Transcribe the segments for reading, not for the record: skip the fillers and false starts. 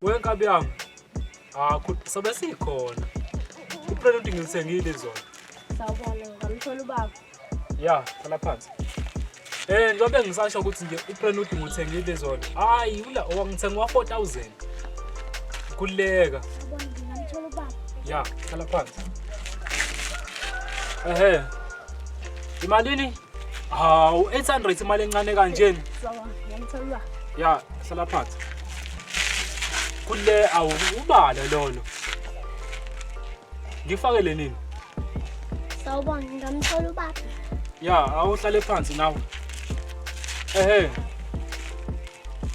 Wenkabi yami. Ah, sobe sikhona. Upreludi ngilithengile izolo. Sawubona, ngamthola ubaba. Ya, hlala phansi. Njengoba ngisasho ukuthi nje uPrenudi ngiwuthengile izolo. Hayi, ula owangithenga wa 4000. Khululeka. Sawubona, ngingamthola ubaba. Ya, hlala phansi. Ehhe. Imalini? Hawu, 800 imali encane kanjeni. Sawubona, ngingamthola ubaba. Ya, hlala phansi. Kule awu ubale lolo. Ngifakele nini? Sawubona, ngingamthola ubaba. Ya, awuhlale phansi nawe. Ehhe.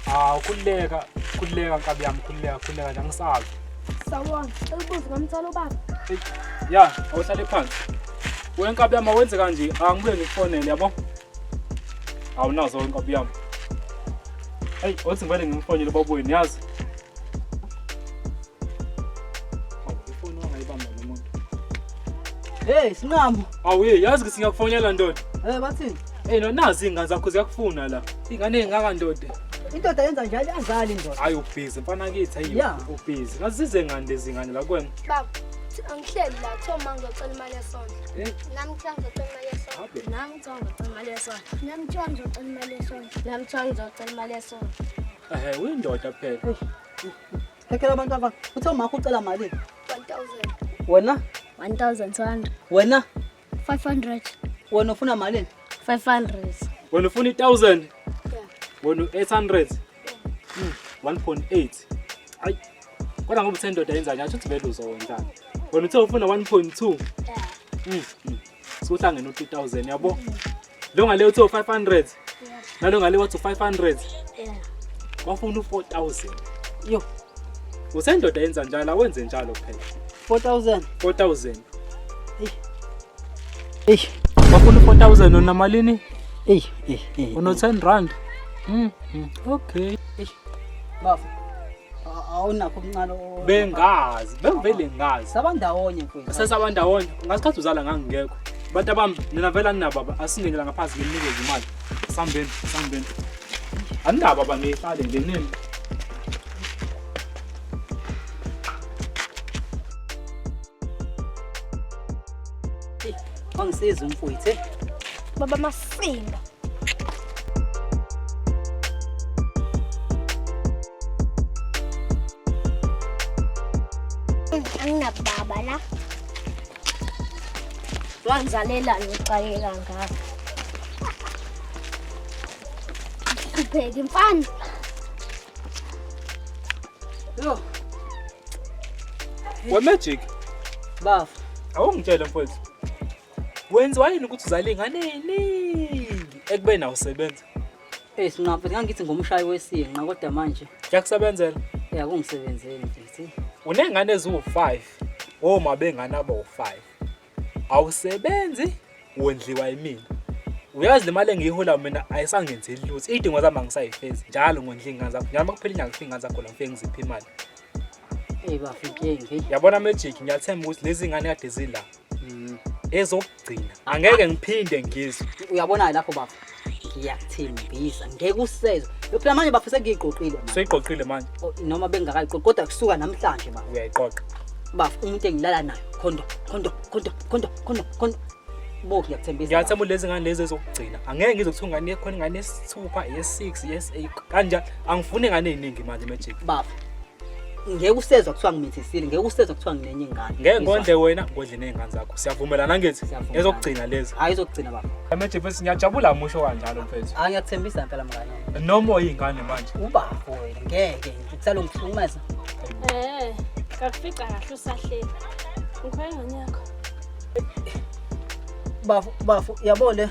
Hawu, khululeka, khululeka nkabi yami, khululeka, khululeka nje angisazi. Sawubona, ukubuza ngamthola ubaba. Eyi, Ya, awuhlale phansi. Wena nkabi yami awenze kanje, angibuye ngikufonele yabo. Awunazo nkabi yami. Hey, othi ngivele ngimfonele babuyeni yazi. Hawu, ifoni wangayibamba lo muntu. Hey, Sinqamu. Awu hey, yazi ukuthi ngiyakufonela ndoda. Eh bathini? Hey, no nazi ingane zakho ziyakufuna la. Ingane engaka ndoda. Indoda yenza njalo azali indoda. Hayi ubhizi mfana kithi hayi Yeah. ubhizi. Ngazize ngane lezi ngane la kuwena. Baba, angihleli la, kuthiwa uma ngizocela imali yesondlo. Eh, Nami kuthiwa ngizocela imali yesondlo. Habe. Nami kuthiwa ngizocela imali yesondlo. Nami kuthiwa ngizocela imali yesondlo. Nami kuthiwa ngizocela imali yesondlo. Eh, uyindoda phela. Khekhela abantu aba. Uthe umakho ucela malini? 1000. Wena? 1200. Wena? 500. Wena ufuna malini? 500. Wena ufuna i1000. Yeah. Wena u800. 1.8. Hayi. Kodwa ngoba uthe indoda yenza njalo uthi vele uzowenzani. Wena uthe ufuna 1.2. Yeah. Suhlangene u3000 yabo. Lo ngale uthe u500. Yeah. Nalo ngale wathi u500. Yeah. Wafuna u4000. Yo, Usendoda yenza njalo awenze njalo phela. 4000. 4000. Ey, Wafuna u4000 unamalini? ey, ey, ey. Uno 10 rand. Okay. Bafo. Awunakho okuncane. Bengazi, bengivele ngazi. Sabandawonye mfowethu. Sesabandawonye, ngasikhathi uzala ngangingekho. Bantu bami, nina vele aninababa, asingenela ngaphansi nginikeze imali. Sambeni, sambeni. Aninababa nihlale nje nini. Wangisiza umfowethu. eh. Baba masimba. Anginababa la. Wangizalelani uxake kangaka? Ubheke mfana. Yo, We magic, bafo. awungitshele mfowethu. Wenziwa yini ukuthi uzale ingane eningi ekubeni awusebenza? Hey Sinqamu, mfethu ngangithi ngumshayi wesinqa kodwa manje Kuyakusebenzela. yakungisebenzeli mfethu. Unengane eziwu-5, oma bengane abawu-5. Awusebenzi, wondliwa yimina. Uyazi le mali engiyihola mina ayisangenzeli lutho. Iy'dingo zami angisayifezi. Njalo ngondla iy'ngane zakho. Njalo uma kuphela inyanga kufika iy'ngane zakho la ngifike ngiziphe imali. Hey bafo inkinga. Yabona Magic, ngiyathemba ukuthi lezi ngane kade zila ezokugcina. Angeke ngiphinde ngizwe. Uyabona lapho bafo. Ngiyakuthembisa ngeke usezwe. Phela manje bafo sengiyiqoqile manje. Soyiqoqile manje, Oh, noma bengingakayiqoqi kodwa kusuka namhlanje bafo. uyayiqoqa. Bafo umuntu engilala nayo khondo khondo khondo khondo khondo khondo. Bo ngiyakuthembisa. Ngiyathemba ukuthi lezi ngane lezi ezokugcina. Angeke ngizwe kuthiwa ingane khona ingane yesithupha, yesi-6, yesi-8 kanjalo. Angifuni ingane ey'ningi manje Magic. Bafo. Ngeke usezwa kuthiwa ngimithisile, ngeke usezwa kuthiwa nginenye ingane. Ngeke ngondle wena, ngondle ney'ngane zakho. Siyavumelana ngithi? Siyavumelana. Ezokugcina lezi. Hayi izokugcina bafo. Magic mfethu ngiyajabula musho kanjalo mfethu. Hayi ngiyakuthembisa impela mngane wami. Noma iy'ngane manje. Ubafo wena ngeke ngikusale ungihlukumeza. Ngakufica kahle usahleli. Ngikhona ingane yakho. Bafo bafo yabo le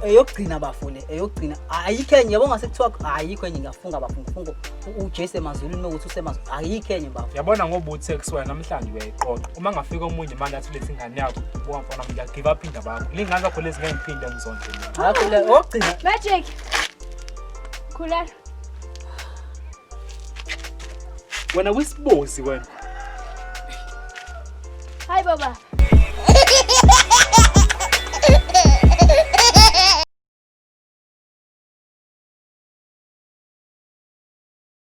eyokugcina bafo le eyokugcina ayikho enye yabo ngase kuthiwa ayikho enye ngiyafunga bafo ngifunga uJesu emazulwini ukuthi usemazulwini ayikho enye bafo. Yabona ngoba uthe kusuka namhlanje uyayiqoqa. Uma ngafika omunye manje athi ulethe ingane yakho, buka mfana wami ngiya give up indaba yakho. Le ngane zakho lezi ngeke ngiphinde ngizondle mina. Ngakho le eyokugcina Magic. Khuleka. Wena wisibozi wena. Hayi baba.